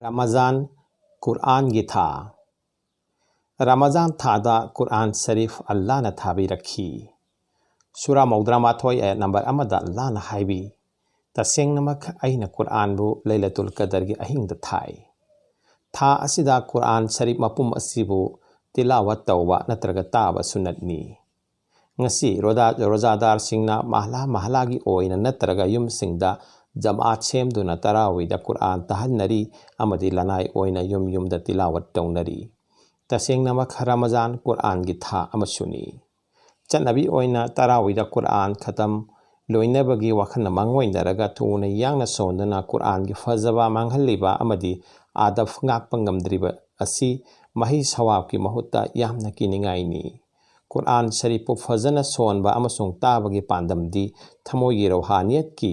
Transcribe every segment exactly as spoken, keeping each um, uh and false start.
ꯔꯃꯖꯥꯟ, ꯀꯨꯔꯑꯥꯟꯒꯤ ꯊꯥ꯫ ꯔꯃꯖꯥꯟ ꯊꯥꯗ ꯀꯨꯔꯑꯥꯟ ꯁꯔꯤꯐ ꯑꯜꯂꯥꯅ ꯊꯥꯕꯤꯔꯛꯈꯤ꯫ ꯁꯨꯔꯥ ꯃꯧꯗ꯭ꯔꯥ ꯃꯥꯊꯣꯏ ꯑꯥꯌꯠ ꯅꯝꯕꯔ ꯑꯃꯗ ꯑꯜꯂꯥꯅ ꯍꯥꯏꯕꯤ, "ꯇꯁꯦꯡꯅꯃꯛ ꯑꯩꯅ ꯀꯨꯔꯑꯥꯟꯕꯨ ꯂꯩꯂꯇꯨꯜ ꯀꯗꯔꯒꯤ ꯑꯍꯤꯡꯗ ꯊꯥꯏ꯫" ꯊꯥ ꯑꯁꯤꯗ ꯀꯨꯔꯑꯥꯟ ꯁꯔꯤꯐ ꯃꯄꯨꯝ ꯑꯁꯤꯕꯨ ꯇꯤꯂꯥꯋꯠ ꯇꯧꯕ ꯅꯠꯇ꯭ꯔꯒ ꯇꯥꯕ ꯁꯨꯟꯅꯠꯅꯤ꯫ ꯉꯁꯤ ꯔꯣꯗꯥ-, ꯔꯣꯖꯥꯗꯥꯔꯁꯤꯡꯅ ꯃꯍꯂꯥ ꯃꯍꯂꯥꯒꯤ ꯑꯣꯏꯅ ꯅꯠꯇ꯭ꯔꯒ ꯌꯨꯝꯁꯤꯡꯗ ꯖꯃꯥꯠ ꯁꯦꯝꯗꯨꯅ ꯇꯔꯥꯋꯤꯗ ꯀꯨꯔꯑꯥꯟ ꯇꯥꯍꯟꯅꯔꯤ ꯑꯃꯗꯤ ꯂꯅꯥꯏ ꯑꯣꯏꯅ ꯌꯨꯝ ꯌꯨꯝꯗ ꯇꯤꯂꯥꯋꯠ ꯇꯧꯅꯔꯤ꯫ ꯇꯁꯦꯡꯅꯃꯛ ꯔꯃꯖꯥꯟ ꯀꯨꯔꯑꯥꯟꯒꯤ ꯊꯥ ꯑꯃꯁꯨꯅꯤ꯫ ꯆꯠꯅꯕꯤ ꯑꯣꯏꯅ ꯇꯔꯥꯋꯤꯗ ꯀꯨꯔꯑꯥꯟ ꯈꯇꯝ ꯂꯣꯏꯅꯕꯒꯤ ꯋꯥꯈꯜꯅ ꯃꯥꯡꯑꯣꯏꯅꯔꯒ ꯊꯨꯅ ꯌꯥꯡꯅ ꯁꯣꯟꯗꯨꯅ ꯀꯨꯔꯑꯥꯟꯒꯤ ꯐꯖꯕ ꯃꯥꯡꯍꯜꯂꯤꯕ ꯑꯃꯗꯤ ꯑꯗꯕ ꯉꯥꯛꯄ ꯉꯝꯗ꯭ꯔꯤꯕ ꯑꯁꯤ ꯃꯍꯩ ꯁꯋꯥꯕꯀꯤ ꯃꯍꯨꯠꯇ ꯌꯥꯝꯅ ꯀꯤꯅꯤꯡꯉꯥꯏꯅꯤ꯫ ꯀꯨꯔꯑꯥꯟ ꯁꯔꯤꯐꯄꯨ ꯐꯖꯅ ꯁꯣꯟꯕ ꯑꯃꯁꯨꯡ ꯇꯥꯕꯒꯤ ꯄꯥꯟꯗꯝꯗꯤ ꯊꯃꯣꯏꯒꯤ ꯔꯣꯍꯥꯅꯤꯌꯠꯀꯤ,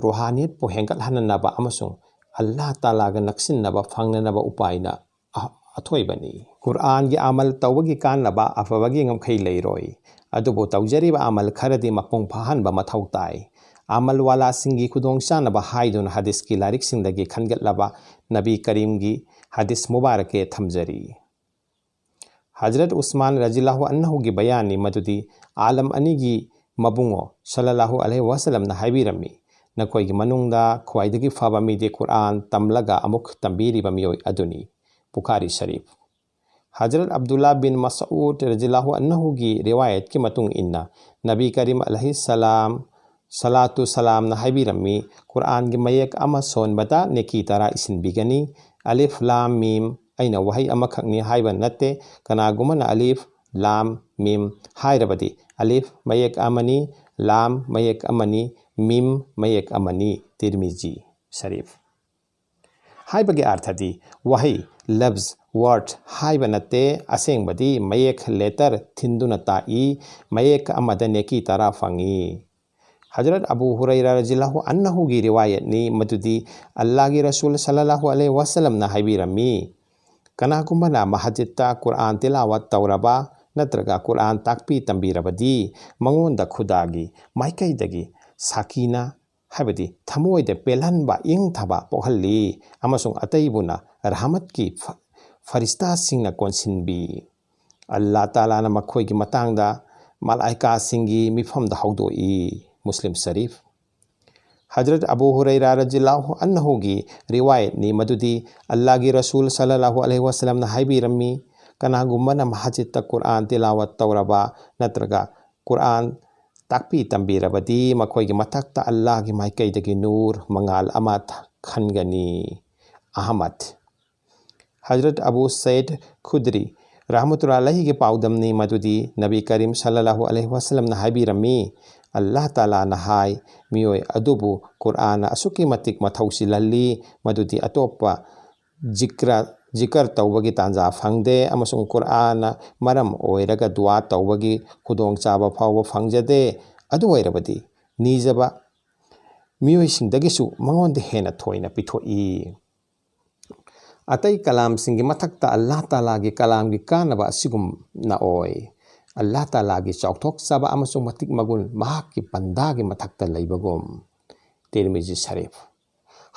ꯔꯣꯍꯥꯅꯤꯌꯠꯄꯨ ꯍꯦꯟꯒꯠꯍꯟꯅꯅꯕ ꯑꯃꯁꯨꯡ ꯑꯜꯂꯥꯍ ꯇꯥꯂꯥꯒ ꯅꯛꯁꯤꯟꯅꯕ ꯐꯪꯅꯅꯕ ꯎꯄꯥꯏꯅ ꯑ-, ꯑꯊꯣꯏꯕꯅꯤ꯫ ꯀꯨꯔꯑꯥꯟꯒꯤ ꯑꯃꯜ ꯇꯧꯕꯒꯤ ꯀꯥꯟꯅꯕ ꯑꯐꯕꯒꯤ ꯉꯝꯈꯩ ꯂꯩꯔꯣꯏ, ꯑꯗꯨꯕꯨ ꯇꯧꯖꯔꯤꯕ ꯑꯃꯜ ꯈꯔꯗꯤ ꯃꯄꯨꯡ ꯐꯥꯍꯟꯕ ꯃꯊꯧ ꯇꯥꯏ꯫ ꯑꯃꯜ ꯋꯥꯂꯥꯁꯤꯡꯒꯤ ꯈꯨꯗꯣꯡꯆꯥꯅꯕ ꯍꯥꯏꯗꯨꯅ ꯍꯗꯤꯁꯀꯤ ꯂꯥꯏꯔꯤꯛꯁꯤꯡꯗꯒꯤ ꯈꯟꯒꯠꯂꯕ ꯅꯕꯤ ꯀꯔꯤꯝꯒꯤ ꯍꯗꯤꯁ ꯃꯨꯕꯥꯔꯛꯀꯦ ꯊꯝꯖꯔꯤ꯫ ꯍꯖꯔꯠ ꯎꯁꯃꯥꯟ ꯔꯖꯤꯜꯂꯥꯍꯨ ꯑꯟꯅꯍꯨꯒꯤ ꯕꯌꯥꯟꯅꯤ ꯃꯗꯨꯗꯤ ꯑꯥꯂꯝ ꯑꯅꯤꯒꯤ ꯃꯕꯨꯡꯉꯣ ꯁꯜꯂꯜꯂꯥꯍꯨ ꯑꯂꯩꯍꯤ ꯋꯥꯁꯜꯂꯝꯅ ꯍꯥꯏꯕꯤꯔꯝꯃꯤ, "ꯅꯈꯣꯏꯒꯤ ꯃꯅꯨꯡꯗ ꯈ꯭ꯋꯥꯏꯗꯒꯤ ꯐꯕ ꯃꯤꯗꯤ ꯀꯨꯔꯑꯥꯟ ꯇꯝꯂꯒ ꯑꯃꯨꯛ ꯇꯝꯕꯤꯔꯤꯕ ꯃꯤꯑꯣꯏ ꯑꯗꯨꯅꯤ"꯫ ꯕꯨꯈꯥꯔꯤ ꯁꯔꯤꯐ꯫ ꯍꯖꯔꯠ ꯑꯕꯗꯨꯜꯂꯥ ꯕꯤꯟ ꯃꯁꯎꯗ ꯔꯖꯤꯜꯂꯥꯍꯨ ꯑꯟꯅꯍꯨꯒꯤ ꯔꯤꯋꯥꯌꯠꯀꯤ ꯃꯇꯨꯡ ꯏꯟꯅ, ꯅꯕꯤ ꯀꯔꯤꯝ ꯑꯂꯩꯍꯤ ꯁꯂꯥꯝ, ꯁꯂꯥꯇꯨ ꯁꯂꯥꯝꯅ ꯍꯥꯏꯕꯤꯔꯝꯃꯤ, "ꯀꯨꯔꯑꯥꯟꯒꯤ ꯃꯌꯦꯛ ꯑꯃ ꯁꯣꯟꯕꯗ ꯅꯦꯀꯤ ꯇꯔꯥ ꯏꯁꯤꯟꯕꯤꯒꯅꯤ꯫ ꯑꯂꯤꯐ ꯂꯥꯝ ꯃꯤꯝ ꯑꯩꯅ ꯋꯥꯍꯩ ꯑꯃꯈꯛꯅꯤ ꯍꯥꯏꯕ ꯅꯠꯇꯦ꯫ ꯀꯅꯥꯒꯨꯝꯕꯅ ꯑꯂꯤꯐ ꯂꯥꯝ ꯃꯤꯝ ꯍꯥꯏꯔꯕꯗꯤ, ꯑꯂꯤꯐ ꯃꯌꯦꯛ ꯑꯃꯅꯤ, ꯂꯥꯝ ꯃꯌꯦꯛ ꯑꯃꯅꯤ, ꯃꯤꯝ ꯃꯌꯦꯛ ꯑꯃꯅꯤ"꯫ ꯇꯤꯔꯃꯤꯖꯤ ꯁꯔꯤꯐ꯫ ꯍꯥꯏꯕꯒꯤ ꯑꯔꯊꯗꯤ ꯋꯥꯍꯩ, ꯂꯐꯖ, ꯋꯥꯔꯗ, ꯍꯥꯏꯕ ꯅꯠꯇꯦ, ꯑꯁꯦꯡꯕꯗꯤ ꯃꯌꯦꯛ, ꯂꯦꯇꯔ, ꯊꯤꯟꯗꯨꯅ ꯇꯥꯛꯏ, ꯃꯌꯦꯛ ꯑꯃꯗ ꯅꯦꯀꯤ ꯇꯔꯥ ꯐꯪꯏ꯫ ꯍꯖꯔꯠ ꯑꯕꯨ ꯍꯨꯔꯩꯔꯥ ꯔꯖꯤꯜꯂꯥꯍꯨ ꯑꯟꯅꯍꯨꯒꯤ ꯔꯤꯋꯥꯌꯠꯅꯤ ꯃꯗꯨꯗꯤ ꯑꯜꯂꯥꯍꯒꯤ ꯔꯁꯨꯜ ꯁꯜꯂꯜꯂꯥꯍꯨ ꯑꯂꯩꯍꯤ ꯋꯥꯁꯜꯂꯝꯅ ꯍꯥꯏꯕꯤꯔꯝꯃꯤ, "ꯀꯅꯥꯒꯨꯝꯕꯅ ꯃꯍꯖꯤꯠꯇ ꯀꯨꯔꯑꯥꯟ ꯇꯤꯂꯥꯋꯠ ꯇꯧꯔꯕ ꯅꯠꯇ꯭ꯔꯒ ꯀꯨꯔꯑꯥꯟ ꯇꯥꯛꯄꯤ ꯇꯝꯕꯤꯔꯕꯗꯤ ꯃꯉꯣꯟꯗ ꯈꯨꯗꯥꯒꯤ ꯃꯥꯏꯀꯩꯗꯒꯤ ꯁꯥꯀꯤꯅꯥ, ꯍꯥꯏꯕꯗꯤ ꯊꯃꯣꯏꯗ ꯄꯦꯜꯍꯟꯕ, ꯏꯪꯊꯕ ꯄꯣꯛꯍꯜꯂꯤ, ꯑꯃꯁꯨꯡ ꯑꯇꯩꯕꯨꯅ ꯔꯍꯃꯠꯀꯤ ꯐ-, ꯐꯔꯤꯁꯇꯥꯁꯤꯡꯅ ꯀꯣꯟꯁꯤꯟꯕꯤ꯫ ꯑꯜꯂꯥ ꯇꯥꯂꯥꯅ ꯃꯈꯣꯏꯒꯤ ꯃꯇꯥꯡꯗ ꯃꯂꯥꯏꯀꯥꯁꯤꯡꯒꯤ ꯃꯤꯐꯝꯗ ꯍꯧꯗꯣꯛꯏ꯫ ꯃꯨꯁꯂꯤꯝ ꯁꯔꯤꯐ꯫ ꯍꯖꯔꯠ ꯑꯕꯨ ꯍꯨꯔꯩꯔꯥ ꯔꯖꯤꯌꯜꯂꯥꯍꯨ ꯑꯟꯍꯨꯒꯤ ꯔꯤꯋꯥꯌꯠꯅꯤ ꯃꯗꯨꯗꯤ ꯑꯜꯂꯥꯍꯒꯤ ꯔꯁꯨꯜ ꯁꯜꯂꯜꯂꯥꯍꯨ ꯑꯂꯩꯍꯤ ꯋꯥꯁꯂꯝꯅ ꯍꯥꯏꯕꯤꯔꯝꯃꯤ, "ꯀꯅꯥꯒꯨꯝꯕꯅ ꯃꯁꯖꯤꯗꯇ ꯀꯨꯔꯑꯥꯟ ꯇꯤꯂꯥꯋꯠ ꯇꯧꯔꯕ ꯅꯠꯇ꯭ꯔꯒ ꯀꯨꯔꯑꯥꯟ ꯇꯥꯛꯄꯤ ꯇꯝꯕꯤꯔꯕꯗꯤ ꯃꯈꯣꯏꯒꯤ ꯃꯊꯛꯇ ꯑꯜꯂꯥꯍꯒꯤ ꯃꯥꯏꯀꯩꯗꯒꯤ ꯅꯨꯔ, ꯃꯉꯥꯜ ꯑꯃ ꯊ-, ꯈꯟꯒꯅꯤ"꯫ ꯑꯍꯃꯗ꯫ ꯍꯖꯔꯠ ꯑꯕꯨ ꯁꯌꯤꯗ ꯈꯨꯗ꯭ꯔꯤ ꯔꯍꯃꯇꯨꯜꯂꯥꯍꯤꯒꯤ ꯄꯥꯎꯗꯝꯅꯤ ꯃꯗꯨꯗꯤ ꯅꯕꯤ ꯀꯔꯤꯝ ꯁꯜꯂꯜꯂꯥꯍꯨ ꯑꯂꯩꯍꯤ ꯋꯥꯁꯂꯝꯅ ꯍꯥꯏꯕꯤꯔꯝꯃꯤ, "ꯑꯜꯂꯥꯍ ꯇꯥꯂꯥꯅ ꯍꯥꯏ, ꯃꯤꯑꯣꯏ ꯑꯗꯨꯕꯨ ꯀꯨꯔꯑꯥꯟꯅ ꯑꯁꯨꯛꯀꯤ ꯃꯇꯤꯛ ꯃꯊꯧ ꯆꯤꯜꯍꯜꯂꯤ ꯃꯗꯨꯗꯤ ꯑꯇꯣꯞꯄ ꯖꯤꯀ꯭ꯔ, ꯖꯤꯀꯔ ꯇꯧꯕꯒꯤ ꯇꯥꯟꯖꯥ ꯐꯪꯗꯦ, ꯑꯃꯁꯨꯡ ꯀꯨꯔꯑꯥꯟꯅ ꯃꯔꯝ ꯑꯣꯏꯔꯒ ꯗꯨꯋꯥ ꯇꯧꯕꯒꯤ ꯈꯨꯗꯣꯡꯆꯥꯕ ꯐꯥꯎꯕ ꯐꯪꯖꯗꯦ꯫ ꯑꯗꯨ ꯑꯣꯏꯔꯕꯗꯤ ꯅꯤꯖꯕ ꯃꯤꯑꯣꯏꯁꯤꯡꯗꯒꯤꯁꯨ ꯃꯉꯣꯟꯗ ꯍꯦꯟꯅ ꯊꯣꯏꯅ ꯄꯤꯊꯣꯛꯏ"꯫ ꯑꯇꯩ ꯀꯂꯥꯝꯁꯤꯡꯒꯤ ꯃꯊꯛꯇ ꯑꯜꯂꯥꯍ ꯇꯥꯂꯥꯒꯤ ꯀꯂꯥꯝꯒꯤ ꯀꯥꯟꯅꯕ ꯑꯁꯤꯒꯨꯝꯅ ꯑꯣꯏ꯫ ꯑꯜꯂꯥꯍ ꯇꯥꯂꯥꯒꯤ ꯆꯥꯎꯊꯣꯛꯆꯕ ꯑꯃꯁꯨꯡ ꯃꯇꯤꯛ ꯃꯒꯨꯟ ꯃꯍꯥꯛꯀꯤ ꯄꯟꯗꯥꯒꯤ ꯃꯊꯛꯇ ꯂꯩꯕꯒꯨꯝ꯫ ꯇꯤꯔꯃꯤꯖꯤ ꯁꯔꯤꯐ꯫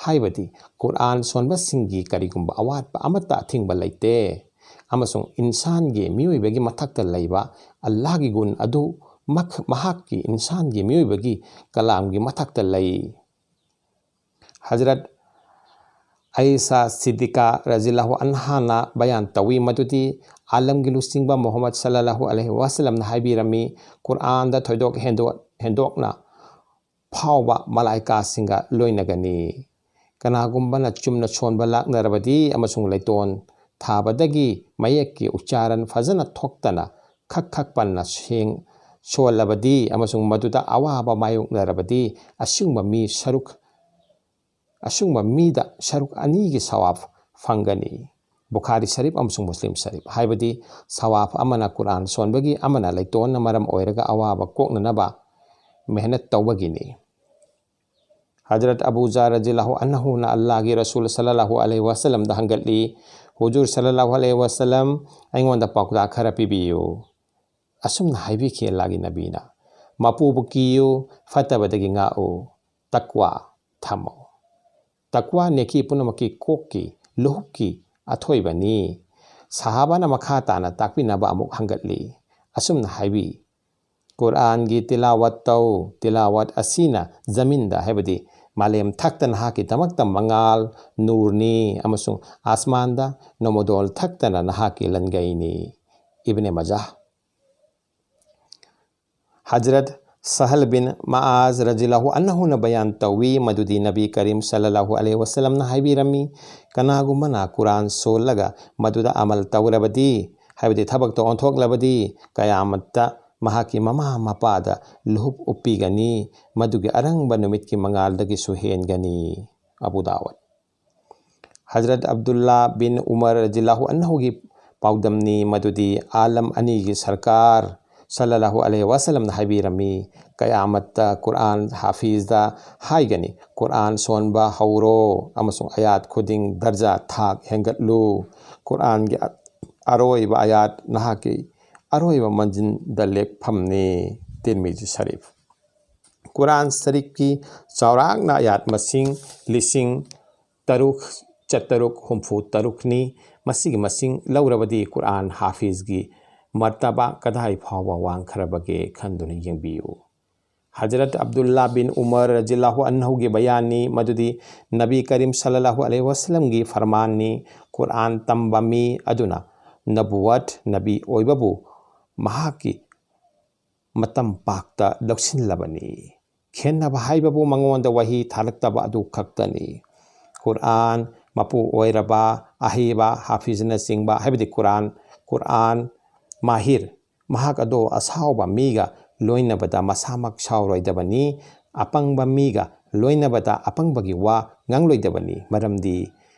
ꯍꯥꯏꯕꯗꯤ ꯀꯨꯔꯑꯥꯟ ꯁꯣꯟꯕꯁꯤꯡꯒꯤ ꯀꯔꯤꯒꯨꯝꯕ ꯑꯋꯥꯠꯄ ꯑꯃꯠꯇ ꯑꯊꯤꯡꯕ ꯂꯩꯇꯦ, ꯑꯃꯁꯨꯡ ꯏꯟꯁꯥꯟꯒꯤ, ꯃꯤꯑꯣꯏꯕꯒꯤ ꯃꯊꯛꯇ ꯂꯩꯕ ꯑꯜꯂꯥꯍꯒꯤ ꯒꯨꯟ ꯑꯗꯨ ꯃꯛ-, ꯃꯍꯥꯛꯀꯤ, ꯏꯟꯁꯥꯟꯒꯤ, ꯃꯤꯑꯣꯏꯕꯒꯤ ꯀꯂꯥꯝꯒꯤ ꯃꯊꯛꯇ ꯂꯩ꯫ ꯍꯖꯔꯠ ꯑꯩꯁꯥ ꯁꯤꯗꯤꯀꯥ ꯔꯖꯤꯌꯜꯂꯥꯍꯨ ꯑꯟꯍꯥꯅ ꯕꯌꯥꯟ ꯇꯧꯏ ꯃꯗꯨꯗꯤ ꯑꯥꯂꯝꯒꯤ ꯂꯨꯆꯤꯡꯕ ꯃꯨꯍꯝꯃꯗ ꯁꯜꯂꯜꯂꯥꯍꯨ ꯑꯂꯩꯍꯤ ꯋꯥꯁꯂꯝꯅ ꯍꯥꯏꯕꯤꯔꯝꯃꯤ, "ꯀꯨꯔꯑꯥꯟꯗ ꯊꯣꯏꯗꯣꯛ ꯍꯦꯟꯗꯣꯛ-, ꯍꯦꯟꯗꯣꯛꯅ ꯐꯥꯎꯕ ꯃꯂꯥꯏꯀꯥꯁꯤꯡꯒ ꯂꯣꯏꯅꯒꯅꯤ꯫ ꯀꯅꯥꯒꯨꯝꯕꯅ ꯆꯨꯝꯅ ꯁꯣꯟꯕ ꯂꯥꯛꯅꯔꯕꯗꯤ ꯑꯃꯁꯨꯡ ꯂꯩꯇꯣꯟ ꯊꯥꯕꯗꯒꯤ ꯃꯌꯦꯛꯀꯤ ꯎꯆꯥꯔꯟ ꯐꯖꯅ ꯊꯣꯛꯇꯅ ꯈꯛ ꯈꯛ ꯄꯟꯅ ꯁꯦꯡ-, ꯁꯣꯜꯂꯕꯗꯤ ꯑꯃꯁꯨꯡ ꯃꯗꯨꯗ ꯑꯋꯥꯕ ꯃꯥꯌꯣꯛꯅꯔꯕꯗꯤ ꯑꯁꯤꯒꯨꯝꯕ ꯃꯤ ꯁꯔꯨꯛ, ꯑꯁꯤꯒꯨꯝꯕ ꯃꯤꯗ ꯁꯔꯨꯛ ꯑꯅꯤꯒꯤ ꯁꯋꯥꯕ ꯐꯪꯒꯅꯤ"꯫ ꯕꯨꯈꯥꯔꯤ ꯁꯔꯤꯐ ꯑꯃꯁꯨꯡ ꯃꯨꯁꯂꯤꯝ ꯁꯔꯤꯐ꯫ ꯍꯥꯏꯕꯗꯤ ꯁꯋꯥꯕ ꯑꯃꯅ ꯀꯨꯔꯑꯥꯟ ꯁꯣꯟꯕꯒꯤ, ꯑꯃꯅ ꯂꯩꯇꯣꯟꯅ ꯃꯔꯝ ꯑꯣꯏꯔꯒ ꯑꯋꯥꯕ ꯀꯣꯛꯅꯅꯕ ꯃꯦꯍꯅꯠ ꯇꯧꯕꯒꯤꯅꯤ꯫ ꯍꯖꯔꯠ ꯑꯕꯨ ꯖꯔ ꯔꯖꯤꯌꯜꯂꯥꯍꯨ ꯑꯟꯍꯨꯅ ꯑꯜꯂꯥꯍꯒꯤ ꯔꯁꯨꯜ ꯁꯜꯂꯜꯂꯥꯍꯨ ꯑꯂꯩꯍꯤ ꯋꯥꯁꯂꯝꯗ ꯍꯪꯒꯠꯂꯤ, "ꯍꯨꯖꯨꯔ ꯁꯜꯂꯜꯂꯥꯍꯨ ꯑꯂꯩꯍꯤ ꯋꯥꯁꯂꯝ, ꯑꯩꯉꯣꯟꯗ ꯄꯥꯎꯇꯥꯛ ꯈꯔ ꯄꯤꯕꯤꯌꯨ"꯫ ꯑꯁꯨꯝꯅ ꯍꯥꯏꯕꯤꯈꯤ ꯑꯜꯂꯥꯍꯒꯤ ꯅꯕꯤꯅ, "ꯃꯄꯨꯕꯨ ꯀꯤꯌꯨ, ꯐꯠꯇꯕꯗꯒꯤ ꯉꯥꯛꯎ"꯫ ꯇꯛꯋꯥ ꯊꯝꯃꯣ꯫ ꯇꯛꯋꯥ ꯅꯦꯀꯤ ꯄꯨꯝꯅꯃꯛꯀꯤ ꯀꯣꯛꯀꯤ, ꯂꯨꯍꯨꯞꯀꯤ ꯑꯊꯣꯏꯕꯅꯤ꯫ ꯁꯍꯥꯕꯥꯅ ꯃꯈꯥ ꯇꯥꯅ ꯇꯥꯛꯄꯤꯅꯕ ꯑꯃꯨꯛ ꯍꯪꯒꯠꯂꯤ꯫ ꯑꯁꯨꯝꯅ ꯍꯥꯏꯕꯤ, "ꯀꯨꯔꯥꯟꯒꯤ ꯇꯤꯂꯥꯋꯠ ꯇꯧ꯫ ꯇꯤꯂꯥꯋꯠ ꯑꯁꯤꯅ ꯖꯃꯤꯟꯗ, ꯍꯥꯏꯕꯗꯤ ꯃꯥꯂꯦꯝ ꯊꯛꯇ ꯅꯍꯥꯛꯀꯤꯗꯃꯛꯇ ꯃꯉꯥꯜ, ꯅꯨꯔꯅꯤ, ꯑꯃꯁꯨꯡ ꯑꯥꯁꯃꯥꯟꯗ ꯅꯣꯡꯃꯗꯣꯜ ꯊꯛꯇꯅ ꯅꯍꯥꯛꯀꯤ ꯂꯟꯒꯩꯅꯤ"꯫ ꯏꯕꯅꯦ ꯃꯖꯥꯍ꯫ ꯍꯖꯔꯠ ꯁꯍꯜ ꯕꯤꯟ ꯃꯥꯑꯥꯖ ꯔꯖꯤꯌꯜꯂꯥꯍꯨ ꯑꯟꯍꯨꯅ ꯕꯌꯥꯟ ꯇꯧꯏ ꯃꯗꯨꯗꯤ ꯅꯕꯤ ꯀꯔꯤꯝ ꯁꯜꯂꯜꯂꯥꯍꯨ ꯑꯂꯩꯍꯤ ꯋꯁꯜꯂꯝꯅ ꯍꯥꯏꯕꯤꯔꯝꯃꯤ, "ꯀꯅꯥꯒꯨꯝꯕꯅ ꯀꯨꯔꯥꯟ ꯁꯣꯜꯂꯒ ꯃꯗꯨꯗ ꯑꯃꯜ ꯇꯧꯔꯕꯗꯤ, ꯍꯥꯏꯕꯗꯤ ꯊꯕꯛꯇ ꯑꯣꯟꯊꯣꯛꯂꯕꯗꯤ, ꯀꯌꯥꯃꯠꯇ ꯃꯍꯥꯛꯀꯤ ꯃꯃꯥ ꯃꯄꯥꯗ ꯂꯨꯍꯨꯞ ꯎꯞꯄꯤꯒꯅꯤ, ꯃꯗꯨꯒꯤ ꯑꯔꯪꯕ ꯅꯨꯃꯤꯠꯀꯤ ꯃꯉꯥꯜꯗꯒꯤꯁꯨ ꯍꯦꯟꯒꯅꯤ"꯫ ꯑꯕꯨ ꯗꯥꯋꯨꯗ꯫ ꯍꯖꯔꯠ ꯑꯕꯗꯨꯜꯂꯥ ꯕꯤꯟ ꯎꯃꯔ ꯔꯖꯤꯌꯜꯂꯥꯍꯨ ꯑꯟꯍꯨꯒꯤ ꯄꯥꯎꯗꯝꯅꯤ ꯃꯗꯨꯗꯤ ꯑꯥꯂꯝ ꯑꯅꯤꯒꯤ ꯁꯔꯀꯥꯔ ꯁꯜꯂꯜꯂꯥꯍꯨ ꯑꯂꯩꯍꯤ ꯋꯁꯜꯂꯝꯅ ꯍꯥꯏꯕꯤꯔꯝꯃꯤ, "ꯀꯌꯥꯃꯠꯇ ꯀꯨꯔꯥꯟ ꯍꯥꯐꯤꯖꯗ ꯍꯥꯏꯒꯅꯤ, 'ꯀꯨꯔꯥꯟ ꯁꯣꯟꯕ ꯍꯧꯔꯣ ꯑꯃꯁꯨꯡ ꯑꯌꯥꯠ ꯈꯨꯗꯤꯡ ꯗꯔꯖꯥ, ꯊꯥꯛ, ꯍꯦꯟꯒꯠꯂꯨ꯫ ꯀꯨꯔꯥꯟꯒꯤ ꯑ-, ꯑꯔꯣꯏꯕ ꯑꯌꯥꯠ ꯅꯍꯥꯛꯀꯤ ꯑꯔꯣꯏꯕ ꯃꯟꯖꯤꯟꯗ ꯂꯦꯞꯐꯝꯅꯤ"꯫ ꯇꯤꯔꯃꯤꯖꯤ ꯁꯔꯤꯐ꯫ ꯀꯨꯔꯥꯟ ꯁꯔꯤꯐꯀꯤ ꯆꯥꯎꯔꯥꯛꯅ ꯑꯌꯥꯠ ꯃꯁꯤꯡ ꯂꯤꯁꯤꯡ ꯇꯔꯨꯛ ꯆꯥꯇꯔꯨꯛ ꯍꯨꯝꯐꯨ ꯇꯔꯨꯛꯅꯤ꯫ ꯃꯁꯤꯒꯤ ꯃꯁꯤꯡ ꯂꯧꯔꯕꯗꯤ ꯀꯨꯔꯥꯟ ꯍꯥꯐꯤꯖꯒꯤ ꯃꯔꯇꯕꯥ ꯀꯗꯥꯏ ꯐꯥꯎꯕ ꯋꯥꯡꯈ꯭ꯔꯕꯒꯦ ꯈꯟꯗꯨꯅ ꯌꯦꯡꯕꯤꯌꯨ꯫ ꯍꯖꯔꯠ ꯑꯕꯗꯨꯜꯂꯥ ꯕꯤꯟ ꯎꯃꯔ ꯔꯖꯤꯌꯜꯂꯥꯍꯨ ꯑꯟꯍꯨꯒꯤ ꯕꯌꯥꯟꯅꯤ ꯃꯗꯨꯗꯤ ꯅꯕꯤ ꯀꯔꯤꯝ ꯁꯜꯂꯜꯂꯥꯍꯨ ꯑꯂꯩꯍꯤ ꯋꯁꯜꯂꯝꯒꯤ ꯐꯔꯃꯥꯟꯅꯤ, "ꯀꯨꯔꯥꯟ ꯇꯝꯕ ꯃꯤ ꯑꯗꯨꯅ ꯅꯕꯨꯋꯠ, ꯅꯕꯤ ꯑꯣꯏꯕꯕꯨ, ꯃꯍꯥꯛꯀꯤ ꯃꯇꯝ ꯄꯥꯛꯇ ꯂꯧꯁꯤꯜꯂꯕꯅꯤ꯫ ꯈꯦꯟꯅꯕ ꯍꯥꯏꯕꯕꯨ ꯃꯉꯣꯟꯗ ꯋꯥꯍꯤ ꯊꯥꯔꯛꯇꯕ ꯑꯗꯨ ꯈꯛꯇꯅꯤ"꯫ ꯀꯨꯔꯥꯟ ꯃꯄꯨ ꯑꯣꯏꯔꯕ, ꯑꯍꯩꯕ, ꯍꯥꯐꯤꯖꯅꯆꯤꯡꯕ, ꯍꯥꯏꯕꯗꯤ ꯀꯨꯔꯥꯟ, ꯀꯨꯔꯥꯟ ꯃꯥꯍꯤꯔ, ꯃꯍꯥꯛ ꯑꯗꯣ ꯑꯁꯥꯎꯕ ꯃꯤꯒ ꯂꯣꯏꯅꯕꯗ ꯃꯁꯥꯃꯛ ꯁꯥꯎꯔꯣꯏꯗꯕꯅꯤ, ꯑꯄꯪꯕ ꯃꯤꯒ ꯂꯣꯏꯅꯕꯗ ꯑꯄꯪꯕꯒꯤ ꯋꯥ ꯉꯥꯡꯂꯣꯏꯗꯕꯅꯤ, ꯃꯔꯝꯗꯤ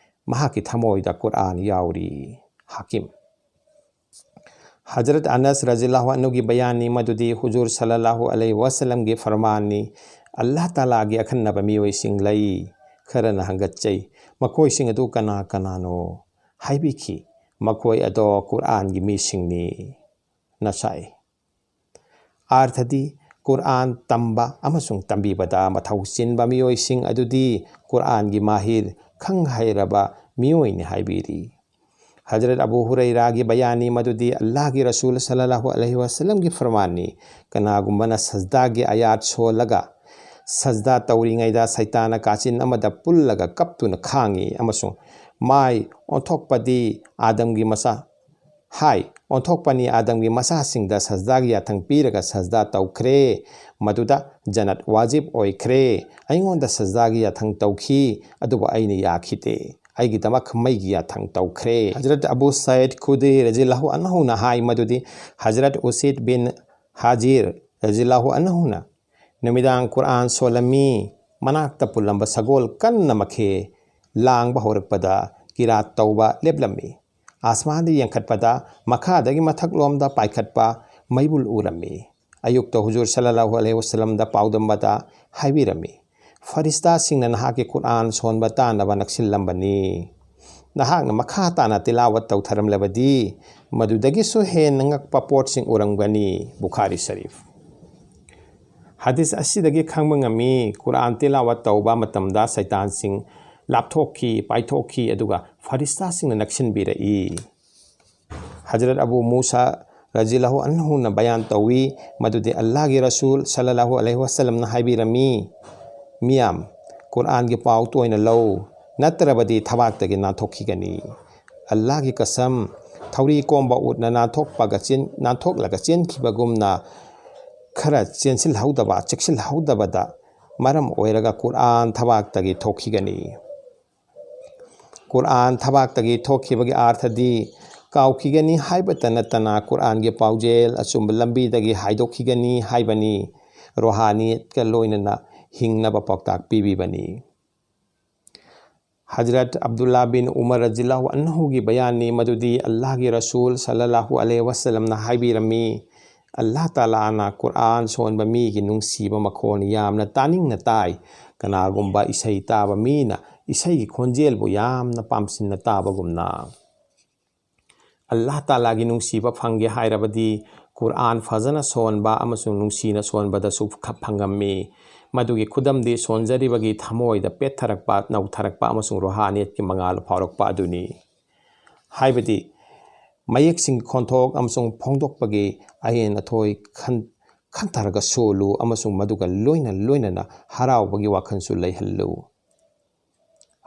ꯃꯍꯥꯛꯀꯤ ꯊꯃꯣꯏꯗ ꯀꯨꯔꯥꯟ ꯌꯥꯎꯔꯤ꯫ ꯍꯥꯀꯤꯝ꯫ ꯍꯖꯔꯠ ꯑꯅꯁ ꯔꯖꯤꯌꯜꯂꯥꯍꯨ ꯑꯟꯍꯨꯒꯤ ꯕꯌꯥꯟꯅꯤ ꯃꯗꯨꯗꯤ ꯍꯨꯖꯨꯔ ꯁꯜꯂꯜꯂꯥꯍꯨ ꯑꯂꯩꯍꯤ ꯋꯁꯜꯂꯝꯒꯤ ꯐꯔꯃꯥꯟꯅꯤ, "ꯑꯜꯂꯥꯍ ꯇꯥꯂꯥꯒꯤ ꯑꯈꯟꯅꯕ ꯃꯤꯑꯣꯏꯁꯤꯡ ꯂꯩ꯫ ꯈꯔꯅ ꯍꯪꯒꯠꯆꯩ, 'ꯃꯈꯣꯏꯁꯤꯡ ꯑꯗꯨ ꯀꯅꯥ ꯀꯅꯥꯅꯣ?' ꯍꯥꯏꯕꯤꯈꯤ, 'ꯃꯈꯣꯏ ꯑꯗꯣ ꯀꯨꯔꯥꯟꯒꯤ ꯃꯤꯁꯤꯡꯅꯤ"꯫ ꯅꯁꯥꯏ꯫ ꯑꯥꯔꯊꯗꯤ, ꯀꯨꯔꯥꯟ ꯇꯝꯕ ꯑꯃꯁꯨꯡ ꯇꯝꯕꯤꯕꯗ ꯃꯊꯧ ꯆꯤꯟꯕ ꯃꯤꯑꯣꯏꯁꯤꯡ ꯑꯗꯨꯗꯤ ꯀꯨꯔꯥꯟꯒꯤ ꯃꯥꯍꯤꯔ, ꯈꯪ ꯍꯩꯔꯕ ꯃꯤꯑꯣꯏꯅꯤ ꯍꯥꯏꯕꯤꯔꯤ꯫ ꯍꯖꯔꯠ ꯑꯕꯨ ꯍꯨꯔꯩꯔꯥꯒꯤ ꯕꯌꯥꯟꯅꯤ ꯃꯗꯨꯗꯤ ꯑꯜꯂꯥꯍꯒꯤ ꯔꯁꯨꯜ ꯁꯜꯂꯜꯂꯥꯍꯨ ꯑꯂꯩꯍꯤ ꯋꯥꯁꯜꯂꯝꯒꯤ ꯐꯔꯃꯥꯟꯅꯤ, "ꯀꯅꯥꯒꯨꯝꯕꯅ ꯁꯖꯗꯥꯒꯤ ꯑꯥꯌꯥꯠ ꯁꯣꯜꯂꯒ ꯁꯖꯗꯥ ꯇꯧꯔꯤꯉꯩꯗ ꯁꯩꯇꯥꯟꯅ ꯀꯥꯆꯤꯟ ꯑꯃꯗ ꯄꯨꯜꯂꯒ ꯀꯞꯇꯨꯅ ꯈꯥꯡꯉꯤ ꯑꯃꯁꯨꯡ ꯃꯥꯏ ꯑꯣꯟꯊꯣꯛꯄꯗꯤ ꯑꯥꯗꯝꯒꯤ ꯃꯆꯥ ꯍꯥꯏ, ꯑꯣꯟꯊꯣꯛꯄꯅꯤ ꯑꯥꯗꯝꯒꯤ ꯃꯆꯥꯁꯤꯡꯗ ꯁꯖꯗꯥꯒꯤ ꯌꯥꯊꯪ ꯄꯤꯔꯒ ꯁꯖꯗꯥ ꯇꯧꯈ꯭ꯔꯦ, ꯃꯗꯨꯗ ꯖꯅꯠ ꯋꯥꯖꯤꯕ ꯑꯣꯏꯈ꯭ꯔꯦ꯫ ꯑꯩꯉꯣꯟꯗ ꯁꯖꯗꯥꯒꯤ ꯌꯥꯊꯪ ꯇꯧꯈꯤ, ꯑꯗꯨꯕꯨ ꯑꯩꯅ ꯌꯥꯈꯤꯗꯦ꯫ ꯑꯩꯒꯤꯗꯃꯛ ꯃꯩꯒꯤ ꯌꯥꯊꯪ ꯇꯧꯈ꯭ꯔꯦ"꯫ ꯍꯖꯔꯠ ꯑꯕꯨ ꯁꯌꯤꯗ ꯈꯨꯗꯤ ꯔꯖꯤꯌꯜꯂꯥꯍꯨ ꯑꯟꯍꯨꯅ ꯍꯥꯏ ꯃꯗꯨꯗꯤ ꯍꯖꯔꯠ ꯎꯁꯤꯗ ꯕꯤꯟ ꯍꯥꯖꯤꯔ ꯔꯖꯤꯌꯜꯂꯥꯍꯨ ꯑꯟꯍꯨꯅ ꯅꯨꯃꯤꯗꯥꯡ ꯀꯨꯔꯥꯟ ꯁꯣꯜꯂꯝꯃꯤ꯫ ꯃꯅꯥꯛꯇ ꯄꯨꯜꯂꯝꯕ ꯁꯒꯣꯜ ꯀꯟꯅ ꯃꯈꯦ ꯂꯥꯡꯕ ꯍꯧꯔꯛꯄꯗ ꯀꯤꯔꯥꯠ ꯇꯧꯕ ꯂꯦꯞꯂꯝꯃꯤ꯫ ꯑꯥꯁꯃꯥꯟꯗ ꯌꯦꯡꯈꯠꯄꯗ ꯃꯈꯥꯗꯒꯤ ꯃꯊꯛꯂꯣꯝꯗ ꯄꯥꯏꯈꯠꯄ ꯃꯩꯕꯨꯜ ꯎꯔꯝꯃꯤ꯫ ꯑꯌꯨꯛꯇ ꯍꯨꯖꯨꯔ ꯁꯜꯂꯜꯂꯥꯍꯨ ꯑꯂꯩꯍꯤ ꯋꯥꯁꯜꯂꯝꯗ ꯄꯥꯎꯗꯝꯕꯗ ꯍꯥꯏꯕꯤꯔꯝꯃꯤ, "ꯐꯔꯤꯁꯇꯥꯁꯤꯡꯅ ꯅꯍꯥꯛꯀꯤ ꯀꯨꯔꯥꯟ ꯁꯣꯟꯕ ꯇꯥꯅꯕ ꯅꯛꯁꯤꯜꯂꯝꯕꯅꯤ꯫ ꯅꯍꯥꯛꯅ ꯃꯈꯥ ꯇꯥꯅ ꯇꯤꯂꯥꯋꯠ ꯇꯧꯊꯔꯝꯂꯕꯗꯤ ꯃꯗꯨꯗꯒꯤꯁꯨ ꯍꯦꯟꯅ ꯉꯛꯄ ꯄꯣꯠꯁꯤꯡ ꯎꯔꯝꯒꯅꯤ"꯫ ꯕꯨꯈꯥꯔꯤ ꯁꯔꯤꯐ꯫ ꯍꯗꯤꯁ ꯑꯁꯤꯗꯒꯤ ꯈꯪꯕ ꯉꯝꯃꯤ, ꯀꯨꯔꯥꯟ ꯇꯤꯂꯥꯋꯠ ꯇꯧꯕ ꯃꯇꯝꯗ ꯁꯩꯇꯥꯟꯁꯤꯡ ꯂꯥꯞꯊꯣꯛꯈꯤ, ꯄꯥꯏꯊꯣꯛꯈꯤ, ꯑꯗꯨꯒ ꯐꯔꯤꯁꯇꯥꯁꯤꯡꯅ ꯅꯛꯁꯤꯟꯕꯤꯔꯛꯏ꯫ ꯍꯖꯔꯠ ꯑꯕꯨ ꯃꯨꯁꯥ ꯔꯖꯤꯌꯜꯂꯥꯍꯨ ꯑꯟꯍꯨꯅ ꯕꯌꯥꯟ ꯇꯧꯏ ꯃꯗꯨꯗꯤ ꯑꯜꯂꯥꯍꯒꯤ ꯔꯁꯨꯜ ꯁꯜꯂꯜꯂꯥꯍꯨ ꯑꯂꯩꯍꯤ ꯋꯥꯁꯜꯂꯝꯅ ꯍꯥꯏꯕꯤꯔꯝꯃꯤ, "ꯃꯤꯌꯥꯝ, ꯀꯨꯔꯥꯟꯒꯤ ꯄꯥꯎ ꯇꯣꯏꯅ ꯂꯧ, ꯅꯠꯇ꯭ꯔꯕꯗꯤ ꯊꯕꯥꯛꯇꯒꯤ ꯅꯥꯟꯊꯣꯛꯈꯤꯒꯅꯤ꯫ ꯑꯜꯂꯥꯍꯒꯤ ꯀꯁꯝ, ꯊꯧꯔꯤ ꯀꯣꯝꯕ ꯎꯠꯅ ꯅꯥꯟꯊꯣꯛꯄꯒ ꯆꯦꯟ-, ꯅꯥꯟꯊꯣꯛꯂꯒ ꯆꯦꯟꯈꯤꯕꯒꯨꯝꯅ ꯈꯔ ꯆꯦꯟꯁꯤꯜꯍꯧꯗꯕ, ꯆꯦꯛꯁꯤꯜꯍꯧꯗꯕꯗ ꯃꯔꯝ ꯑꯣꯏꯔꯒ ꯀꯨꯔꯥꯟ ꯊꯕꯥꯛꯇꯒꯤ ꯊꯣꯛꯈꯤꯒꯅꯤ"꯫ ꯀꯨꯔꯥꯟ ꯊꯕꯥꯛꯇꯒꯤ ꯊꯣꯛꯈꯤꯕꯒꯤ ꯑꯥꯔꯊꯗꯤ ꯀꯥꯎꯈꯤꯒꯅꯤ ꯍꯥꯏꯕꯇ ꯅꯠꯇꯅ ꯀꯨꯔꯥꯟꯒꯤ ꯄꯥꯎꯖꯦꯜ ꯑꯆꯨꯝꯕ ꯂꯝꯕꯤꯗꯒꯤ ꯍꯥꯏꯗꯣꯛꯈꯤꯒꯅꯤ ꯍꯥꯏꯕꯅꯤ꯫ ꯔꯣꯍꯥꯅꯤꯌꯠꯀ ꯂꯣꯏꯅꯅ ꯍꯤꯡꯅꯕ ꯄꯥꯎꯇꯥꯛ ꯄꯤꯕꯤꯕꯅꯤ꯫ ꯍꯖꯔꯠ ꯑꯕꯗꯨꯜꯂꯥ ꯕꯤꯟ ꯎꯃꯔ ꯔꯖꯤꯌꯜꯂꯥꯍꯨ ꯑꯟꯍꯨꯒꯤ ꯕꯌꯥꯟꯅꯤ ꯃꯗꯨꯗꯤ ꯑꯜꯂꯥꯍꯒꯤ ꯔꯁꯨꯜ ꯁꯜꯂꯜꯂꯥꯍꯨ ꯑꯂꯩꯍꯤ ꯋꯥꯁꯜꯂꯝꯅ ꯍꯥꯏꯕꯤꯔꯝꯃꯤ, "ꯑꯜꯂꯥꯍ ꯇꯥꯂꯥꯅ ꯀꯨꯔꯥꯟ ꯁꯣꯟꯕ ꯃꯤꯒꯤ ꯅꯨꯡꯁꯤꯕ ꯃꯈꯣꯟ ꯌꯥꯝꯅ ꯇꯥꯅꯤꯡꯅ ꯇꯥꯏ, ꯀꯅꯥꯒꯨꯝꯕ ꯏꯁꯩ ꯇꯥꯕ ꯃꯤꯅ ꯏꯁꯩꯒꯤ ꯈꯣꯟꯖꯦꯜꯕꯨ ꯌꯥꯝꯅ ꯄꯥꯝꯁꯤꯟꯅ ꯇꯥꯕꯒꯨꯝꯅ"꯫ ꯑꯜꯂꯥꯍ ꯇꯥꯂꯥꯒꯤ ꯅꯨꯡꯁꯤꯕ ꯐꯪꯒꯦ ꯍꯥꯏꯔꯕꯗꯤ ꯀꯨꯔꯥꯟ ꯐꯖꯅ ꯁꯣꯟꯕ ꯑꯃꯁꯨꯡ ꯅꯨꯡꯁꯤꯅ ꯁꯣꯟꯕꯗꯁꯨ ꯈ-, ꯐꯪꯉꯝꯃꯤ꯫ ꯃꯗꯨꯒꯤ ꯈꯨꯗꯝꯗꯤ ꯁꯣꯟꯖꯔꯤꯕꯒꯤ ꯊꯃꯣꯏꯗ ꯄꯦꯠꯊꯔꯛꯄ, ꯅꯧꯊꯔꯛꯄ ꯑꯃꯁꯨꯡ ꯔꯨꯍꯥꯅꯤꯌꯠꯀꯤ ꯃꯉꯥꯜ ꯐꯥꯎꯔꯛꯄ ꯑꯗꯨꯅꯤ꯫ ꯍꯥꯏꯕꯗꯤ ꯃꯌꯦꯛꯁꯤꯡ ꯈꯣꯟꯊꯣꯛ ꯑꯃꯁꯨꯡ ꯐꯣꯡꯗꯣꯛꯄꯒꯤ ꯑꯍꯦꯟ ꯑꯊꯣꯏ ꯈꯟ-, ꯈꯟꯊꯔꯒ ꯁꯣꯜꯂꯨ ꯑꯃꯁꯨꯡ ꯃꯗꯨꯒ ꯂꯣꯏꯅ ꯂꯣꯏꯅꯅ ꯍꯔꯥꯎꯕꯒꯤ ꯋꯥꯈꯜꯁꯨ ꯂꯩꯍꯜꯂꯨ꯫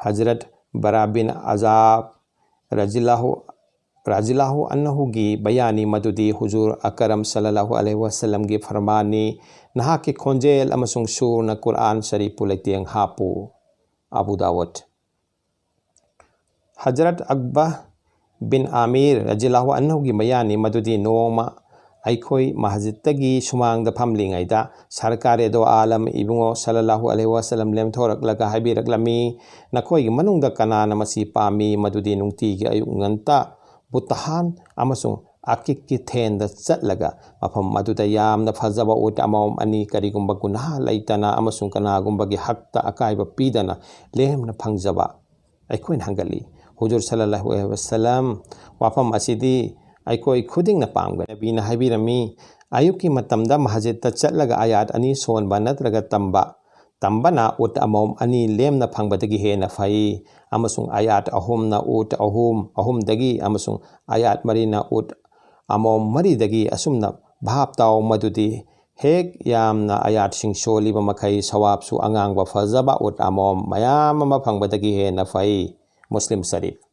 ꯍꯖꯔꯠ ꯕꯔꯥ ꯕꯤꯟ ꯑꯖꯥꯕ ꯔꯖꯤꯜꯂꯥꯍꯨ, ꯔꯖꯤꯜꯂꯥꯍꯨ ꯑꯟꯍꯨꯒꯤ ꯕꯌꯥꯟꯅꯤ ꯃꯗꯨꯗꯤ ꯍꯨꯖꯨꯔ ꯑꯀꯔꯝ ꯁꯜꯂꯜꯂꯥꯍꯨ ꯑꯂꯩꯍꯤ ꯋꯥꯁꯜꯂꯝꯒꯤ ꯐꯔꯃꯥꯟꯅꯤ, "ꯅꯍꯥꯛꯀꯤ ꯈꯣꯟꯖꯦꯜ ꯑꯃꯁꯨꯡ ꯁꯨꯔꯅ ꯀꯨꯔꯥꯟ ꯁꯔꯤꯐꯄꯨ ꯂꯩꯇꯦꯡ ꯍꯥꯞꯄꯨ"꯫ ꯑꯕꯨ ꯗꯥꯋꯨꯗ꯫ ꯍꯖꯔꯠ ꯑꯛꯕ ꯕꯤꯟ ꯑꯥꯃꯤꯔ ꯔꯖꯤꯜꯂꯥꯍꯨ ꯑꯟꯍꯨꯒꯤ ꯕꯌꯥꯟꯅꯤ ꯃꯗꯨꯗꯤ ꯅꯣꯡꯃ ꯑꯩꯈꯣꯏ ꯃꯁꯖꯤꯗꯇꯒꯤ ꯁꯨꯃꯥꯡꯗ ꯐꯝꯂꯤꯉꯩꯗ ꯁꯔꯀꯥꯔꯦ ꯗꯣ ꯑꯥꯂꯝ ꯏꯕꯨꯡꯉꯣ ꯁꯜꯂꯜꯂꯥꯍꯨ ꯑꯂꯩꯍꯤ ꯋꯥꯁꯜꯂꯝ ꯂꯦꯝꯊꯣꯔꯛꯂꯒ ꯍꯥꯏꯕꯤꯔꯛꯂꯝꯃꯤ, "ꯅꯈꯣꯏꯒꯤ ꯃꯅꯨꯡꯗ ꯀꯅꯥꯅ ꯃꯁꯤ ꯄꯥꯝꯃꯤ?" ꯃꯗꯨꯗꯤ ꯅꯨꯡꯇꯤꯒꯤ ꯑꯌꯨꯛ ꯉꯟꯇꯥ ꯕꯨꯇꯍꯥꯟ ꯑꯃꯁꯨꯡ ꯑꯀꯤꯛꯀꯤ ꯊꯦꯟꯗ ꯆꯠꯂꯒ ꯃꯐꯝ ꯑꯗꯨꯗ ꯌꯥꯝꯅ ꯐꯖꯕ ꯎꯠ ꯑꯃꯃꯝ ꯑꯅꯤ, ꯀꯔꯤꯒꯨꯝꯕ ꯒꯨꯅꯥꯍ ꯂꯩꯇꯅ ꯑꯃꯁꯨꯡ ꯀꯅꯥꯒꯨꯝꯕꯒꯤ ꯍꯛꯇ ꯑꯀꯥꯏꯕ ꯄꯤꯗꯅ ꯂꯦꯝꯅ ꯐꯪꯖꯕ ꯑꯩꯈꯣꯏꯅ ꯍꯪꯒꯠꯂꯤ꯫ ꯍꯨꯖꯨꯔ ꯁꯜꯂꯜꯂꯥꯍꯨ ꯑꯂꯩꯍꯤ ꯋꯥꯁꯜꯂꯝ ꯋꯥꯐꯝ ꯑꯁꯤꯗꯤ ꯑꯩꯈꯣꯏ ꯈꯨꯗꯤꯡꯅ ꯄꯥꯝꯒꯅꯤ꯫ ꯅꯕꯤꯅ ꯍꯥꯏꯕꯤꯔꯝꯃꯤ, "ꯑꯌꯨꯛꯀꯤ ꯃꯇꯝꯗ ꯃꯁꯖꯤꯗꯇ ꯆꯠꯂꯒ ꯑꯥꯌꯥꯠ ꯑꯅꯤ ꯁꯣꯟꯕ ꯅꯠꯇ꯭ꯔꯒ ꯇꯝꯕ, ꯇꯝꯕꯅ ꯎꯠ ꯑꯃꯃꯝ ꯑꯅꯤ ꯂꯦꯝꯅ ꯐꯪꯕꯗꯒꯤ ꯍꯦꯟꯅ ꯐꯩ, ꯑꯃꯁꯨꯡ ꯑꯥꯌꯥꯠ ꯑꯍꯨꯝꯅ ꯎꯠ ꯑꯍꯨꯝ, ꯑꯍꯨꯝꯗꯒꯤ, ꯑꯃꯁꯨꯡ ꯑꯥꯌꯥꯠ ꯃꯔꯤꯅ ꯎꯠ ꯑꯃꯃꯝ ꯃꯔꯤꯗꯒꯤ ꯑꯁꯨꯝꯅ ꯚꯥꯞ ꯇꯥꯎ ꯃꯗꯨꯗꯤ ꯍꯦꯛ ꯌꯥꯝꯅ ꯑꯥꯌꯥꯠꯁꯤꯡ ꯁꯣꯜꯂꯤꯕ ꯃꯈꯩ ꯁꯋꯥꯕꯁꯨ ꯑꯉꯥꯡꯕ ꯐꯖꯕ ꯎꯠ ꯑꯃꯃꯝ ꯃꯌꯥꯝ ꯑꯃ ꯐꯪꯕꯗꯒꯤ ꯍꯦꯟꯅ ꯐꯩ"꯫ ꯃꯨꯁꯂꯤꯝ ꯁꯔꯤꯐ꯫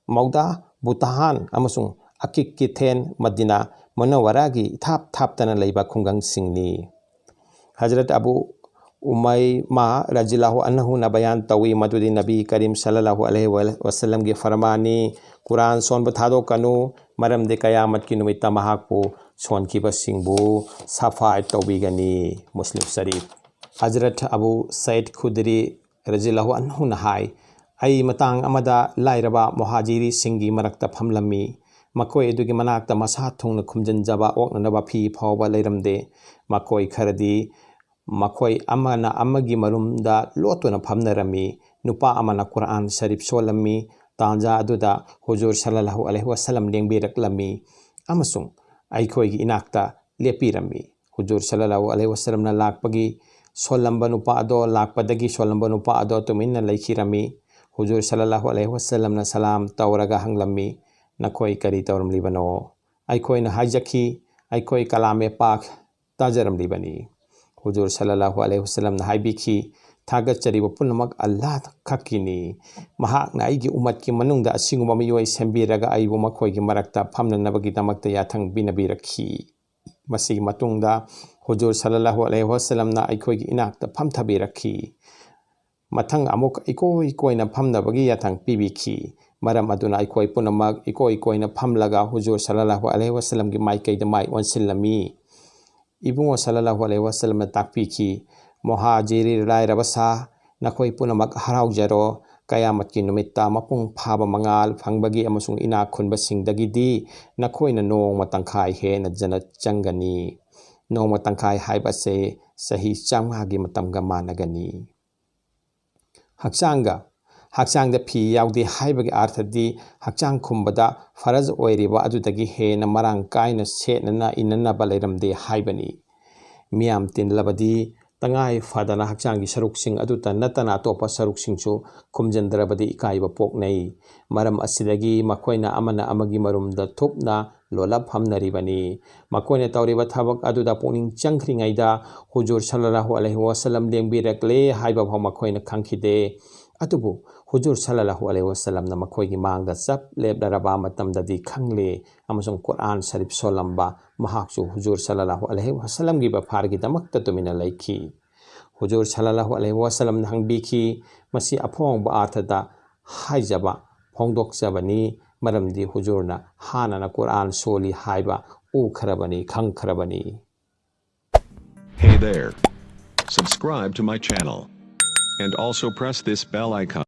ꯃꯧꯗꯥ, ꯕꯨꯇꯍꯥꯟ ꯑꯃꯁꯨꯡ ꯑꯀꯤꯛꯀꯤ ꯊꯦꯟ ꯃꯗꯤꯅꯥ ꯃꯨꯅꯧꯋꯔꯥꯒꯤ ꯏꯊꯥꯞ ꯊꯥꯞꯇꯅ ꯂꯩꯕ ꯈꯨꯡꯒꯪꯁꯤꯡꯅꯤ꯫ ꯍꯖꯔꯠ ꯑꯕꯨ ꯎꯃꯩꯃꯥ ꯔꯖꯤꯜꯂꯥꯍꯨ ꯑꯟꯍꯨꯅ ꯕꯌꯥꯟ ꯇꯧꯏ ꯃꯗꯨꯗꯤ ꯅꯕꯤ ꯀꯔꯤꯝ ꯁꯜꯂꯜꯂꯥꯍꯨ ꯑꯂꯩꯍꯤ ꯋꯥꯁꯜꯂꯝꯒꯤ ꯐꯔꯃꯥꯟꯅꯤ, "ꯀꯨꯔꯥꯟ ꯁꯣꯟꯕ ꯊꯥꯗꯣꯛꯀꯅꯨ, ꯃꯔꯝꯗꯤ ꯀꯌꯥꯃꯠꯀꯤ ꯅꯨꯃꯤꯠꯇ ꯃꯍꯥꯛꯄꯨ ꯁꯣꯟꯈꯤꯕꯁꯤꯡꯕꯨ ꯁꯐꯥꯏꯠ ꯇꯧꯕꯤꯒꯅꯤ"꯫ ꯃꯨꯁꯂꯤꯝ ꯁꯔꯤꯐ꯫ ꯍꯖꯔꯠ ꯑꯕꯨ ꯁꯌꯤꯗ ꯈꯨꯗꯔꯤ ꯔꯖꯤꯜꯂꯥꯍꯨ ꯑꯟꯍꯨꯅ ꯍꯥꯏ, "ꯑꯩ ꯃꯇꯥꯡ ꯑꯃꯗ ꯂꯥꯏꯔꯕ ꯃꯨꯍꯥꯖꯤꯔꯤꯁꯤꯡꯒꯤ ꯃꯔꯛꯇ ꯐꯝꯂꯝꯃꯤ꯫ ꯃꯈꯣꯏ ꯑꯗꯨꯒꯤ ꯃꯅꯥꯛꯇ ꯃꯁꯥ ꯊꯨꯡꯅ ꯈꯨꯝꯖꯤꯟꯖꯕ ꯑꯣꯛꯅꯅꯕ ꯐꯤ ꯐꯥꯎꯕ ꯂꯩꯔꯝꯗꯦ꯫ ꯃꯈꯣꯏ ꯈꯔꯗꯤ ꯃꯈꯣꯏ ꯑꯃꯅ ꯑꯃꯒꯤ ꯃꯔꯨꯝꯗ ꯂꯣꯠꯇꯨꯅ ꯐꯝꯅꯔꯝꯃꯤ꯫ ꯅꯨꯄꯥ ꯑꯃꯅ ꯀꯨꯔꯥꯟ ꯁꯔꯤꯐ ꯁꯣꯜꯂꯝꯃꯤ꯫ ꯇꯥꯟꯖꯥ ꯑꯗꯨꯗ ꯍꯨꯖꯨꯔ ꯁꯜꯂꯜꯂꯥꯍꯨ ꯑꯂꯩꯍꯤ ꯋꯥꯁꯜꯂꯝ ꯂꯦꯡꯕꯤꯔꯛꯂꯝꯃꯤ ꯑꯃꯁꯨꯡ ꯑꯩꯈꯣꯏꯒꯤ ꯏꯅꯥꯛꯇ ꯂꯦꯞꯄꯤꯔꯝꯃꯤ꯫ ꯍꯨꯖꯨꯔ ꯁꯜꯂꯜꯂꯥꯍꯨ ꯑꯂꯩꯍꯤ ꯋꯥꯁꯜꯂꯝꯅ ꯂꯥꯛꯄꯒꯤ ꯁꯣꯜꯂꯝꯕ ꯅꯨꯄꯥ ꯑꯗꯣ, ꯂꯥꯛꯄꯗꯒꯤ ꯁꯣꯜꯂꯝꯕ ꯅꯨꯄꯥ ꯑꯗꯣ ꯇꯨꯃꯤꯟꯅ ꯂꯩꯈꯤꯔꯝꯃꯤ꯫ ꯍꯨꯖꯨꯔ ꯁꯜꯂꯜꯂꯥꯍꯨ ꯑꯂꯩꯍꯤ ꯋꯥꯁꯜꯂꯝꯅ ꯁꯂꯥꯝ ꯇꯧꯔꯒ ꯍꯪꯂꯝꯃꯤ, "ꯅꯈꯣꯏ ꯀꯔꯤ ꯇꯧꯔꯝꯂꯤꯕꯅꯣ?" ꯑꯩꯈꯣꯏꯅ ꯍꯥꯏꯖꯈꯤ, "ꯑꯩꯈꯣꯏ ꯀꯂꯥꯃꯦ ꯄꯥꯛ ꯇꯥꯖꯔꯝꯂꯤꯕꯅꯤ꯫" ꯍꯨꯖꯨꯔ ꯁꯜꯂꯜꯂꯥꯍꯨ ꯑꯂꯩꯍꯤ ꯋꯥꯁꯜꯂꯝꯅ ꯍꯥꯏꯕꯤꯈꯤ, "ꯊꯥꯒꯠꯆꯔꯤꯕ ꯄꯨꯝꯅꯃꯛ ꯑꯜꯂꯥꯍ ꯈꯛꯀꯤꯅꯤ꯫ ꯃꯍꯥꯛꯅ ꯑꯩꯒꯤ ꯎꯃꯠꯀꯤ ꯃꯅꯨꯡꯗ ꯑꯁꯤꯒꯨꯝꯕ ꯃꯤꯑꯣꯏ ꯁꯦꯝꯕꯤꯔꯒ ꯑꯩꯕꯨ ꯃꯈꯣꯏꯒꯤ ꯃꯔꯛꯇ ꯐꯝꯅꯅꯕꯒꯤꯗꯃꯛꯇ ꯌꯥꯊꯪ ꯄꯤꯅꯕꯤꯔꯛꯈꯤ꯫" ꯃꯁꯤꯒꯤ ꯃꯇꯨꯡꯗ ꯍꯨꯖꯨꯔ ꯁꯜꯂꯜꯂꯥꯍꯨ ꯑꯂꯩꯍꯤ ꯋꯥꯁꯜꯂꯝꯅ ꯑꯩꯈꯣꯏꯒꯤ ꯏꯅꯥꯛꯇ ꯐꯝꯊꯕꯤꯔꯛꯈꯤ꯫ ꯃꯊꯪ ꯑꯃꯨꯛ ꯏꯀꯣꯏ ꯀꯣꯏꯅ ꯐꯝꯅꯕꯒꯤ ꯌꯥꯊꯪ ꯄꯤꯕꯤꯈꯤ꯫ ꯃꯔꯝ ꯑꯗꯨꯅ ꯑꯩꯈꯣꯏ ꯄꯨꯝꯅꯃꯛ ꯏꯀꯣꯏ ꯀꯣꯏꯅ ꯐꯝꯂꯒ ꯍꯨꯖꯨꯔ ꯁꯜꯂꯜꯂꯥꯍꯨ ꯑꯂꯩꯍꯤ ꯋꯥꯁꯜꯂꯝꯒꯤ ꯃꯥꯏꯀꯩꯗ ꯃꯥꯏ ꯑꯣꯟꯁꯤꯜꯂꯝꯃꯤ꯫ ꯏꯕꯨꯡꯉꯣ ꯁꯜꯂꯜꯂꯥꯍꯨ ꯑꯂꯩꯍꯤ ꯋꯥꯁꯜꯂꯝꯅ ꯇꯥꯛꯄꯤꯈꯤ, "ꯃꯨꯍꯥꯖꯤꯔꯤ ꯂꯥꯏꯔꯕ ꯁꯥ, ꯅꯈꯣꯏ ꯄꯨꯝꯅꯃꯛ ꯍꯔꯥꯎꯖꯔꯣ꯫ ꯀꯌꯥꯃꯠꯀꯤ ꯅꯨꯃꯤꯠꯇ ꯃꯄꯨꯡ ꯐꯥꯕ ꯃꯉꯥꯜ ꯐꯪꯕꯒꯤ ꯑꯃꯁꯨꯡ ꯏꯅꯥꯛ ꯈꯨꯟꯕꯁꯤꯡꯗꯒꯤꯗꯤ ꯅꯈꯣꯏꯅ ꯅꯣꯡꯃ ꯇꯪꯈꯥꯏ ꯍꯦꯟꯅ ꯖꯟꯅꯠ ꯆꯪꯒꯅꯤ꯫" ꯅꯣꯡꯃ ꯇꯪꯈꯥꯏ ꯍꯥꯏꯕꯁꯦ ꯆꯍꯤ ꯆꯥꯝꯃꯉꯥꯒꯤ ꯃꯇꯝꯒ ꯃꯥꯟꯅꯒꯅꯤ꯫ ꯍꯛꯆꯥꯡꯒ, ꯍꯛꯆꯥꯡꯗ ꯐꯤ ꯌꯥꯎꯗꯦ ꯍꯥꯏꯕꯒꯤ ꯑꯥꯔꯊꯗꯤ ꯍꯛꯆꯥꯡ ꯈꯨꯝꯕꯗ ꯐꯔꯖ ꯑꯣꯏꯔꯤꯕ ꯑꯗꯨꯗꯒꯤ ꯍꯦꯟꯅ ꯃꯔꯥꯡ ꯀꯥꯏꯅ ꯁꯦꯠꯅꯅ ꯏꯅꯅꯕ ꯂꯩꯔꯝꯗꯦ ꯍꯥꯏꯕꯅꯤ꯫ ꯃꯤꯌꯥꯝ ꯇꯤꯟꯂꯕꯗꯤ ꯇꯉꯥꯏ ꯐꯗꯅ ꯍꯛꯆꯥꯡꯒꯤ ꯁꯔꯨꯛꯁꯤꯡ ꯑꯗꯨꯇ ꯅꯠꯇꯅ ꯑꯇꯣꯞꯄ ꯁꯔꯨꯛꯁꯤꯡꯁꯨ ꯈꯨꯝꯖꯤꯟꯗ꯭ꯔꯕꯗꯤ ꯏꯀꯥꯏꯕ ꯄꯣꯛꯅꯩ꯫ ꯃꯔꯝ ꯑꯁꯤꯗꯒꯤ ꯃꯈꯣꯏꯅ ꯑꯃꯅ ꯑꯃꯒꯤ ꯃꯔꯨꯝꯗ ꯊꯨꯞꯅ ꯂꯣꯜꯂꯞ ꯐꯝꯅꯔꯤꯕꯅꯤ꯫ ꯃꯈꯣꯏꯅ ꯇꯧꯔꯤꯕ ꯊꯕꯛ ꯑꯗꯨꯗ ꯄꯨꯛꯅꯤꯡ ꯆꯪꯈ꯭ꯔꯤꯉꯩꯗ ꯍꯨꯖꯨꯔ ꯁꯜꯂꯜꯂꯥꯍꯨ ꯑꯂꯩꯍꯤ ꯋꯥꯁꯜꯂꯝ ꯂꯦꯡꯕꯤꯔꯛꯂꯦ ꯍꯥꯏꯕ ꯐꯥꯎ ꯃꯈꯣꯏꯅ ꯈꯪꯈꯤꯗꯦ꯫ ꯑꯗꯨꯕꯨ ꯍꯨꯖꯨꯔ ꯁꯜꯂꯜꯂꯥꯍꯨ ꯑꯂꯩꯍꯤ ꯋꯥꯁꯜꯂꯝꯅ ꯃꯈꯣꯏꯒꯤ ꯃꯥꯡꯗ ꯆꯞ ꯂꯦꯞꯂꯔꯕ ꯃꯇꯝꯗꯗꯤ ꯈꯪꯂꯦ ꯑꯃꯁꯨꯡ ꯀꯨꯔꯑꯥꯟ ꯁꯔꯤꯐ ꯁꯣꯜꯂꯝꯕ ꯃꯍꯥꯛꯁꯨ ꯍꯨꯖꯨꯔ ꯁꯜꯂꯜꯂꯥꯍꯨ ꯑꯂꯩꯍꯤ ꯋꯥꯁꯜꯂꯝꯒꯤ ꯕꯦꯐꯥꯔꯒꯤꯗꯃꯛꯇ ꯇꯨꯃꯤꯟꯅ ꯂꯩꯈꯤ꯫ ꯍꯨꯖꯨꯔ ꯁꯜꯂꯜꯂꯥꯍꯨ ꯑꯂꯩꯍꯤ ꯋꯥꯁꯜꯂꯝꯅ ꯍꯪꯕꯤꯈꯤ, "ꯃꯁꯤ ꯑꯐꯣꯡꯕ ꯑꯥꯔꯊꯗ ꯍꯥꯏꯖꯕ, ꯐꯣꯡꯗꯣꯛꯆꯕꯅꯤ, ꯃꯔꯝꯗꯤ ꯍꯨꯖꯨꯔꯅ ꯍꯥꯟꯅꯅ ꯀꯨꯔꯑꯥꯟ ꯁꯣꯜꯂꯤ ꯍꯥꯏꯕ ꯎꯈ꯭ꯔꯕꯅꯤ, ꯈꯪꯈ꯭ꯔꯕꯅꯤ꯫" Hey there. Subscribe to my channel. And also press this bell icon.